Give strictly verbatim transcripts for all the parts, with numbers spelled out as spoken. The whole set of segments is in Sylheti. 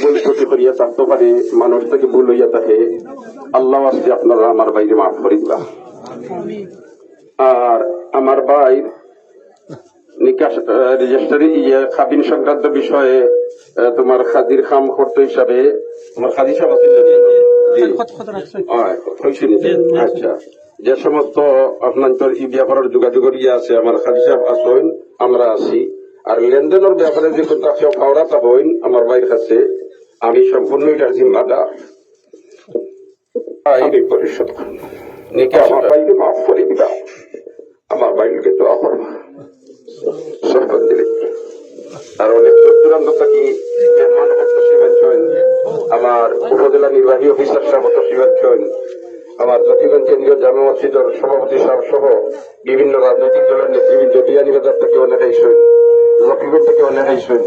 ভুল ত্রুটি করিয়া থাকতে পারে, মানুষ থাকি ভুল অইয়া থাকে। আল্লাহ আস্তে আপনারা আমার ভাইরে মাফ করি দিবা। আর আমার ভাইর নিকাশ, আহ, রেজিস্ট্রি, ইয়ে, কাবিন সংক্রান্ত বিষয়ে, আহ, তোমার কাজির কাম করতে হিসাবে তোমার কাজি সাব আছিল না? জি। কত, কত রাখছে? অয়, কইছি নি? জি, জি। আচ্ছা, যে সমস্ত আপনার তোর ই ব্যাপারের যোগাযোগ করিয়া আছে, আমার কাজি সাব আছইন, আমরা আছি। আর লেনদেনের ব্যাপারে যে কোনো কেউ পাওরা তা হইন আমার ভাইর কাছে, আমি সম্পূর্ণ এটার জিম্মাদার। আমি পরিশোধ করব। নিকে আমার ভাইরে মাফ করি দিবা, আমার ভাইরে দোয়া করবা। সরকার দিলে। আর অনেক দূর দূরান্ত থাকি মেহমান অবশ্য শিবের জৈন, আমার উপজেলা নির্বাহী অফিসার সাহেব অবশ্য শিবের জৈন, আমার জকিগঞ্জ কেন্দ্রীয় জামে মসজিদের সভাপতি সাহেব সহ বিভিন্ন রাজনৈতিক দলের নেতৃবৃন্দ, বিয়ানীবাজার থেকে অনেক আইসেন, জকিগঞ্জ থেকে অনেক আইসেন।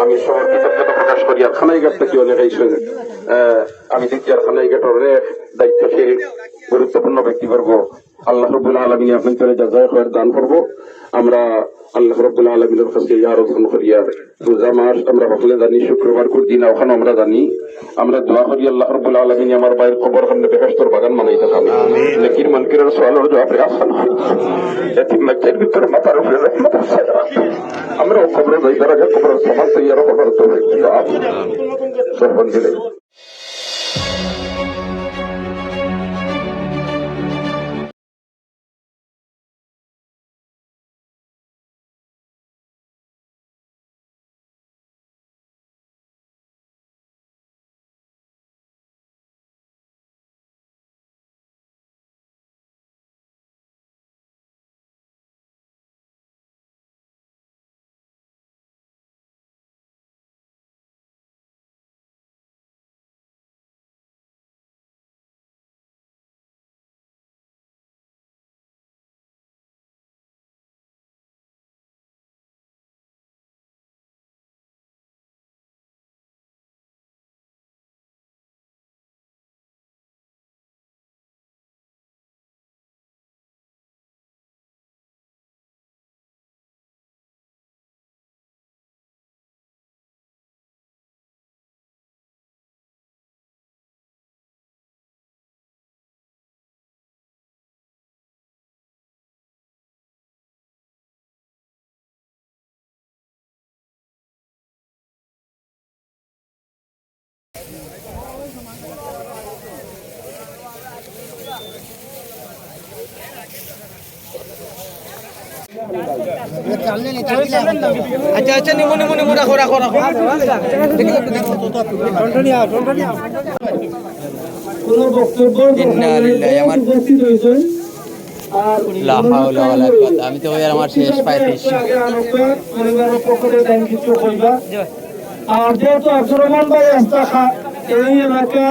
আমি সবার কৃতজ্ঞতা প্রকাশ করি। আর খানাইঘাট থেকে অনেক আইসেন। আহ, আমি দেখি আর খানাইঘাটের অনেক দায়িত্বশীল গুরুত্বপূর্ণ ব্যক্তিবর্গ। আল্লাহ রাব্বুল আলামিন আপনার জাযায়ে খায়ের দান করব। আমরা আল্লাহ রাব্বুল আলামিনের কাছে ইয়া আরজ করি আর রোজা মাস আমরা হকলে জানি শুক্রবার করি দিন, ওখানে আমরা জানি। আমরা দোয়া করি আল্লাহ রাব্বুল আলামিন আমার ভাইর কবর খান বেহেশতর বাগান বানাই দেন। আমিন। নেকির মানকিরের সওয়ালর জবাব রে আসান। এতিম বাচ্চার ভিতরে মাথার উপরে রহমত আছে। আমরা ও কবরে যাইবার আগে কবরের সামান তৈয়ার করার তৌফিক দিও। আমিন। সরপঞ্চ দিলে। আচ্ছা, আচ্ছা, নিমু, নিমু, নিমু, রাখো, রাখো, রাখো। কোনো বক্তব্য ইন্না লিল্লাহি, আমার উপস্থিত হয়েছেন। আর লা হাওলা ওয়ালা কুওয়াতা, আমি তো ওই আর আমার শেষ পঁয়ত্রিশ। আগে আরেকবার পরিবারের পক্ষ থেকে কিছু কইবা। আর যেহেতু আব্দুর রহমান ভাই আস্তা খা-, এই এলাকা